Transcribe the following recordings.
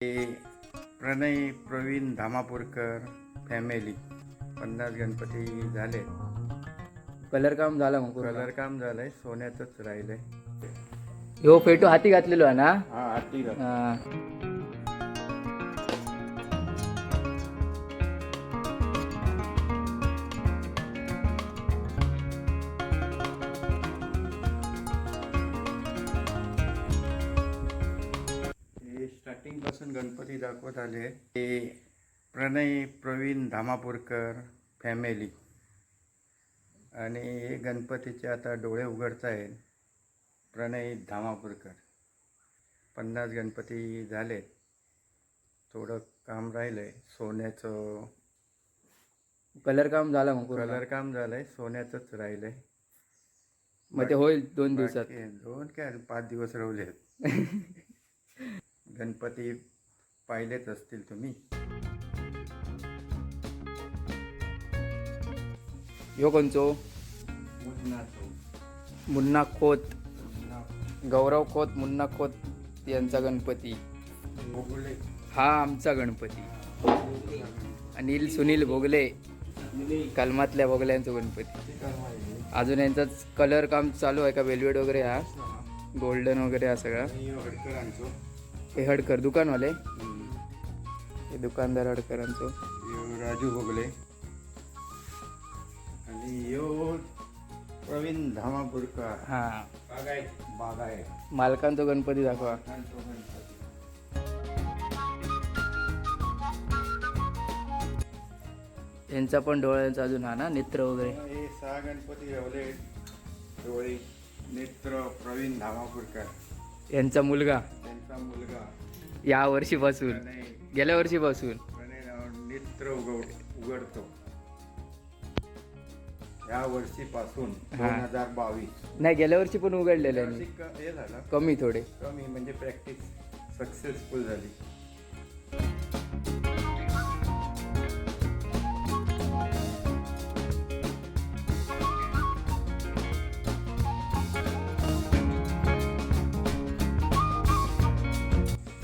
प्रणय प्रवीण धामापूरकर family. 50 Ganpati झाले. Colour काम झाला मग पूर्ण? कलर काम झालंय, सोन्याचंच राहिलंय. ह्यो फेटो हाती घातलेलो आहे ना? हा, हाती घाल. हा. हे स्टार्टिंग पासून गणपती दाखवत आले. हे प्रणय प्रवीण धामापूरकर फॅमिली आणि हे गणपतीचे आता डोळे उघडत आहेत. प्रणय धामापूरकर. 50 गणपती झालेत, थोडं काम राहिलं आहे सोन्याचं. कलर काम झाला मग पूर्ण? कलर काम झालंय, सोन्याचंच राहिलंय. मग ते होईल 2 दिवसात. बाकी 2 काय, 5 दिवस राहिले. गणपती पाहिलेच असतील तुम्ही. ह्यो कोणचो? मुन्ना खोत, गौरव खोत, मुन्ना खोत यांचा गणपती. भोगले. हा आमचा गणपती. अनिल सुनील भोगले, कलमातल्या भोगल्यांचा गणपती. अजून यांचाच कलर काम चालू आहे का? वेल्वेट वगैरे, हा गोल्डन वगैरे हा सगळा. हडकरांचो. हे हडकर दुकानवाले, हे दुकानदार हडकरांचो. यो राजू भोगले आणि यो प्रवीण धामापूरकर. हा. बागायत. मालकांचा गणपती दाखवा. मालकांचो गणपती. यांचा पण डोळ्यांचा अजून हा ना नेत्र वगैरे. हे 6 गणपती रावले, डोळे नेत्र प्रवीण धामापूरकर. यांचा मुलगा. त्यांचा मुलगा. या वर्षीपासून. प्रणय. गेल्या वर्षीपासून. प्रणय नाव नेत्र उघडतो या वर्षीपासून, 2022. नाही, गेल्या वर्षी पण उघडलेलं आहे. वर्षी हे झालं. कमी थोडे. कमी म्हणजे प्रॅक्टिस सक्सेसफुल झाली.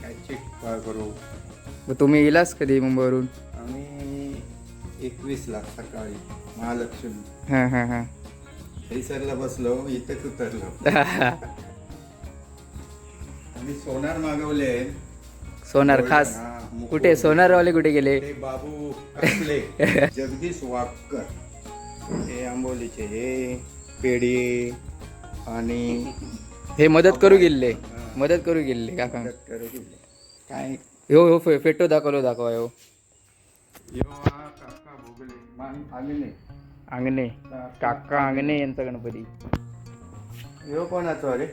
काय चेक करू? मग तुम्ही येलास कधी मुंबईवरून? आम्ही 21 ला सकाळी महालक्ष्मी. हां हां हां. हरिसरला बसलो, इथेच उतरलो. आम्ही सोनार मागवले. सोनार खास. हा, मुकुट. कुठे सोनारवाले कुठे गेले? ते बाबू कसले, जगदीश वाककर, हे आंबोलीचे, हे पेढी आणि हे मदत करू गेले. हा. मदत करू गेले काका. मदत करू गेले. काय? हो हो, फेटो दाखवलो, दाखवा हो. यो हा काका भोगले आम्ही. अंगणे, काका अंगणे यांचा गणपती. यो कोणाचो अरे?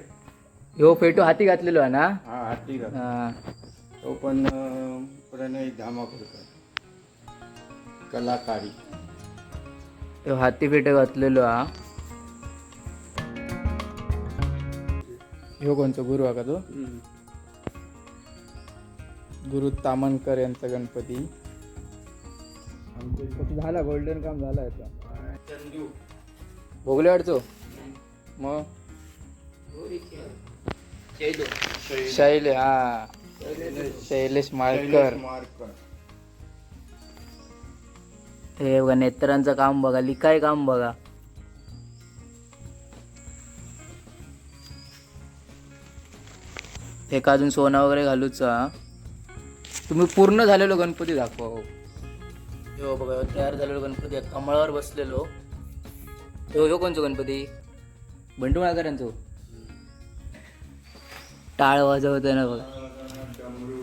ह्यो फेटो हाती घातलेलो आहे ना? हा, हाती घाल. हा. तो पण प्रणय धामापूरकर कलाकारी. ह्यो हाती फेटो घातलेलो हा. ह्यो कोणचो गुरु हा का तो? गुरु तामणकर यांचा गणपती. झाला गोल्डन काम झाला याचा. चंदू. भोगले वाटतो मग शैले, हा शैलेश माळकर. मारकर. हे बघा, नेत्रांचं काम बघा, लिखाय काम बघा. हे का अजून सोना वगैरे घालूच हा. तुम्ही पूर्ण झालेलो गणपती दाखवा हो. ह्यो बघा, ह्यो तयार झालेलो गणपती आहे, कमळावर बसलेलो. ह्यो ह्यो कोणचो गणपती? बंटू माळकरांचो. टाळ वाजवताना बघा. डमरू.